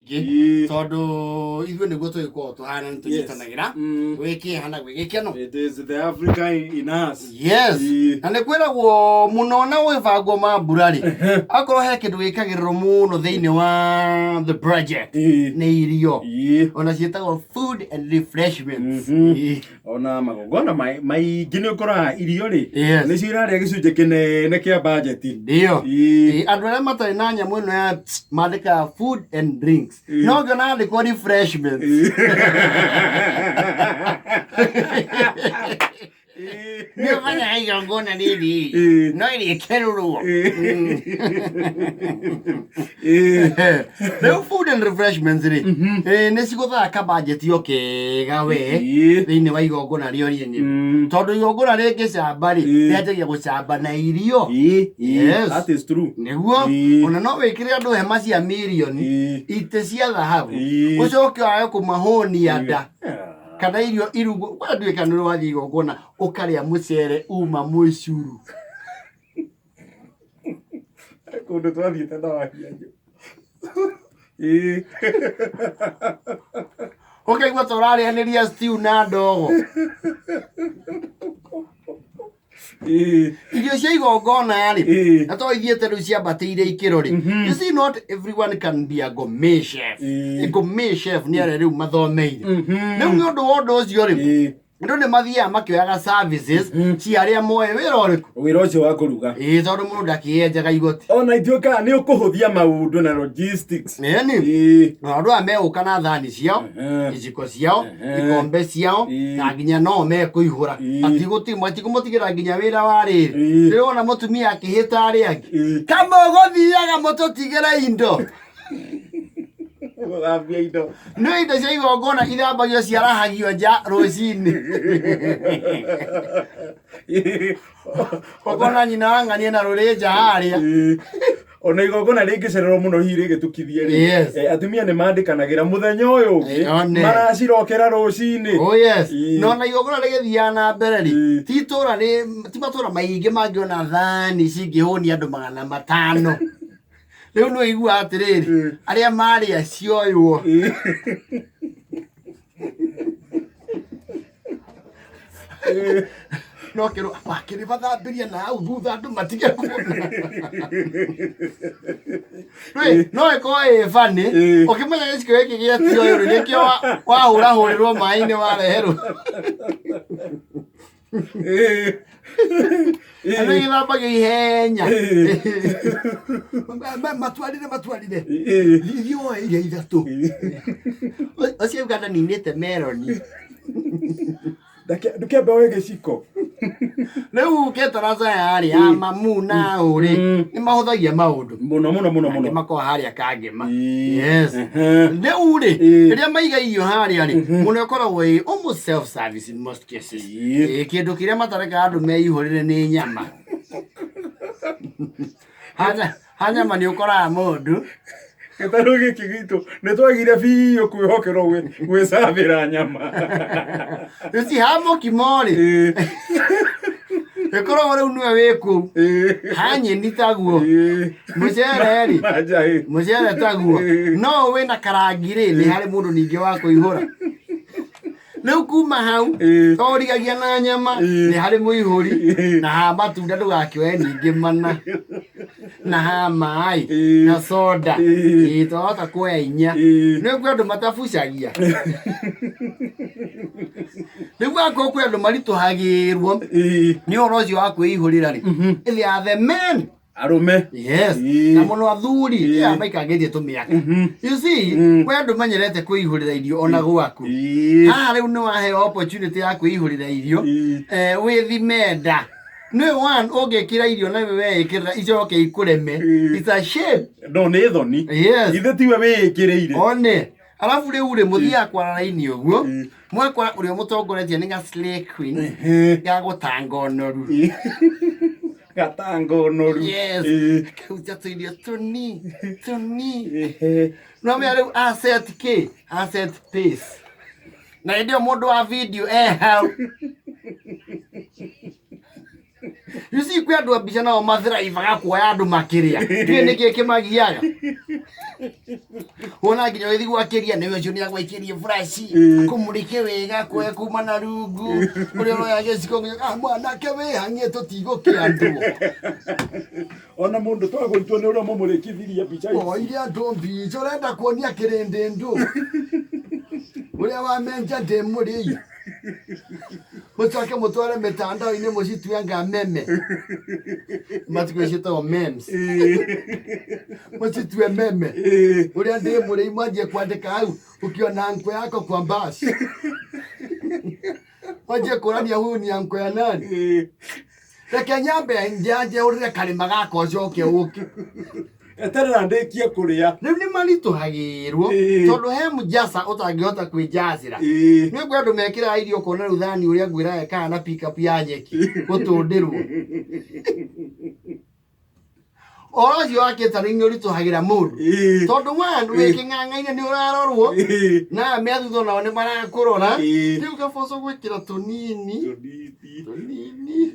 Rĩngĩ tondũ ithuĩ nĩguo tũgĩkoragwo tũhana nĩ tũnyitanagĩra gwĩ kĩeha na gwĩ gĩkeno. It is the Africa in us. Yes. Na nĩ kwĩragwo mũno na gwĩbangwo mambura rĩ, akorwo he kĩndũ gĩkagĩrĩrwo mũno thĩinĩ wa the project nĩ irio, ona ciĩtagwo food and refreshments. Ona magongona maingĩ nĩ ũkoraga irio rĩ nĩcio irarĩa gĩcunjĩ kĩnene kĩa bajeti. Ndio. Andũ arĩa matarĩ na nyamũ ĩno ya mandĩkaga food and drinks, no ngĩona andĩkwo refreshments. Nĩ ũmenyaga igongona rĩrĩ no rĩkerũrwo. Rĩu food and refreshments rĩ, nĩ cigũthaga kabajeti o kega we thĩinĩ wa igongona rĩo rĩenyewe, tondũ igongona rĩngĩcamba rĩ, rĩanjagia gũcamba na irio. Yes. That is true. Nĩguo. Ona no wĩkĩre andũ hema cia mirioni, itĩ cia thahabu, ũcoke wage kũmahũnia nda kana irio irugwo kwa nduĩka nĩ wathiĩ igongona ũkarĩa mũcere uma mũcuru. Kũndũ twathiĩte na wahianyu. Ũkaigua ta ũrarĩanĩria stew na ndogo. Irio cia igongona rĩ, na to ithiĩte rĩu ciambatĩire ikĩro rĩ. You see, not everyone can be a gourmet chef. A gourmet chef nĩ arĩa rĩu mathomeire. Rĩu nĩ ũndũ wa ũndũ ũcio rĩ, andũ nĩ mathiaga makĩoyaga services cia arĩa moĩ wĩra ũrĩkũ. Wĩra ũcio wa kũruga. Ĩĩ, tondũ mũndũ ndakĩenjaga igoti. Ona ithuĩ nĩ ũkũhũthia maũndũ na logistics. Ĩni. Na andũ aya megũka na thani ciao, iciko ciao, ikombe ciao, na nginya no mekũihũra. Matikũmũtigĩra nginya wĩra wa rĩrĩ. Rĩrĩa wona mũtumia akĩhĩta arĩa angĩ, kama ũgũthiaga mũtũtigĩre indo. Gũthambia indo. Nĩ indo cia igongona ithambagio, ciarahagio nja rũcinĩ. Ũkona nyina wa ng'ania na rũrĩ nja harĩa. Ona igongona rĩngĩcererwo mũno hihi rĩgĩtukithie rĩ, atumia nĩ mandĩkanagĩra mũthenya ũyũ ũngĩ One. maracirokera rũcinĩ. Oh yes. No na igongona rĩgĩthiaga na mbere rĩ, ti itũra rĩ, ti matũra maingĩ mangĩona thani cingĩhũnia andũ 500. Rĩu nĩ ũiguaga atĩrĩrĩ, arĩa marĩa cioywo. No kĩrwo wakĩrĩ mathambĩria na hau thutha andũ matige kuona. Rĩ, no ĩkorwo ĩ bani ũkĩmenya gĩciko gĩkĩ gĩa tioyo rĩ, nĩkĩo wahũrahũrĩrwo maĩ-inĩ wareherwo. Andũ gĩthambagio ihenya. Matwarire matwarire. Ithiĩ woe irio ithatũ. Ũcio Uganda ninĩte meroni. Ndũkĩambe woe gĩciko. Rĩu ketaraca yarĩ ya mamu na ũrĩ nĩ mahũthagia maũndũ. Mũno mũno mũno mũno. Mũno. Makoragwo harĩa kangĩma. Yes. Rĩu rĩ, rĩrĩa maiga irio harĩa rĩ, mũno ĩkoragwo ĩ almost self service in most cases. Ĩĩ, kĩndũ kĩrĩa matarekaga andũ meihũrĩre nĩ nyama. Ha nyama nĩ ũkoraga mũndũ. Gĩtarũ gĩkĩ gitũ nĩ twagire biũ kwĩhokerwo gwĩcabĩra nyama. You see, ha mũkimo rĩ, ĩkoragwo rĩu nĩwe wĩ kũu. Ha nyeni taguo. Mũcere rĩ, Na njahĩ. Mũcere taguo. No wĩna karangi rĩ, nĩ harĩ mũndũ ningĩ wa kũihũra. Rĩu kuma hau, to ũrigagia na nyama, nĩ harĩ mũihũri, na ha matunda ndũgakĩoe ningĩ mana. Na ha maĩ, na soda. Ĩĩ, twahota kuoya inya. Nĩ kwĩ andũ matabucagia. Rĩu akorwo kwĩ andũ maritũhagĩrwo nĩ ũhoro ũcio wa kwĩihũrĩra rĩ, they are the men. Arũme. Yes. Na mũno athuri aya maikangĩtie tũmĩaka. You see, we andũ menyerete kwĩihũrĩra irio ona gwaku. Haha rĩu nĩ waheo opportunity ya kwĩihũrĩra irio. Wĩthime nda. Nĩ one ũngĩkĩra irio na weĩkĩrĩra icoke ikũreme. It's a shame. No nĩ thoni. Yes. Ithe tiwe wĩĩkĩrĩire. One. Arabu rĩu rĩ, mũthiaga kwara raini ũguo, mwakora ũrĩa mũtongoretie nĩ ga slay queen ga gũtanga ũnoru. Gatanga ũnoru. Yes. Karuta tũirio tũni tũni. No menya rĩu aset kĩ aset pace na hĩndĩ ĩyo mũndũ wa video e hau. You see, kwĩ andũ a mbica nao mathiraibaga kuoya andũ makĩrĩa, ndiũĩ nĩkĩ kĩmagiaga. Wona nginya ũgĩthiĩ gwakĩria nĩwe ũcio nĩ agwĩkĩrie flash, kũmũrĩke wega kuoya kuma na rungu ũrĩa ũroya gĩciko nginya, ah, mwanake wĩhang'ie tũtigũkĩandwo. Ona mũndũ twagũitwo nĩ ũrĩa mũmũrĩkithirie mbica ici. Oire andũ mbica ũrenda kuonia kĩrĩndĩ ndũ ũrĩa wamenja ndĩ mũrĩi, mũcoke mũtware mĩtandao-inĩ mũcitue nga meme, matikũ ciĩtagwo memes, mũcitue meme ũrĩa ndĩ mũrĩi, mwanjie kwandĩka hau ukiona anko yako kwa basi wanjie kũrania huyu ni anko ya nani. Reke nyambe njanjie ũrĩre karĩma gaka ũcoke ũke. Eterera ndĩkie kũrĩa. Rĩu nĩ maritũhagĩrwo tondũ he mũjaca ũtangĩhota kwĩnjacĩra. Nĩ ũguo andũ mekĩraga irio ũkona rĩu thani ũrĩa ngwĩraga ĩkaga na pick up ya nyeki gũtũndĩrwo. Ũhoro ũcio wa catering nĩ ũritũhagĩra mũndũ tondũ one wĩ kĩng'ang'a-inĩ nĩ ũrarorwo na aya me thutha nao nĩ marakũrora. Rĩu kaboco gwĩkĩra tũnini Tũnini. Tũnini.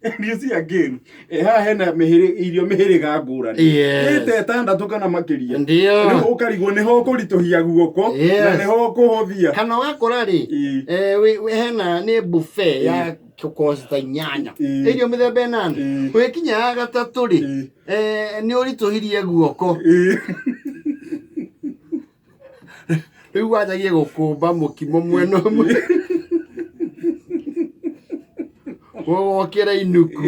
And you see again, haha hena irio mĩhĩrĩga ngũrani. Ĩte ĩtandatũ kana makĩria. Ndio. Rĩu ũkarigwo nĩho ũkũritũhia guoko na nĩho ũkũhũthia. Kana ũgakora rĩ, hena nĩ buffet ya course ta inyanya, irio mĩthemba ĩnana, ũgĩkinya ya gatatũ rĩ, nĩ ũritũhirie guoko. Rĩu wanjagie gũkũmba mũkimo mwena ũmwe wokĩra inuku.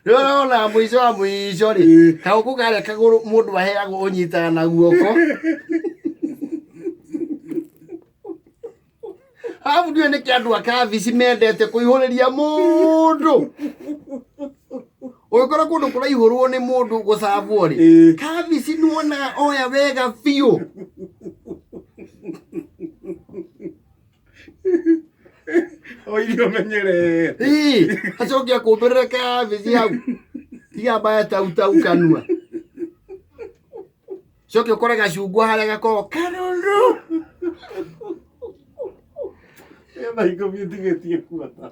Rĩu ũrona mũico wa mũico rĩ, kagũkũ karĩa kagũrũ mũndũ aheagwo ũnyitaga na guoko. Arabu ndiũĩ nĩkĩ andũ a kabici mendete kũihũrĩria mũndũ. Ũngĩkora kũndũ kũraihũrwo nĩ mũndũ gũcabwo rĩ, kabici nĩwonaga oya wega biũ. O irio menyerete. Ĩĩ, acoke akũmbĩrĩre kabici hau tiga mbaya tautau kanua, coke ũkore gacungwa harĩa gakoragwo karũrũ. Thaa 10 ĩtigĩtie kuota.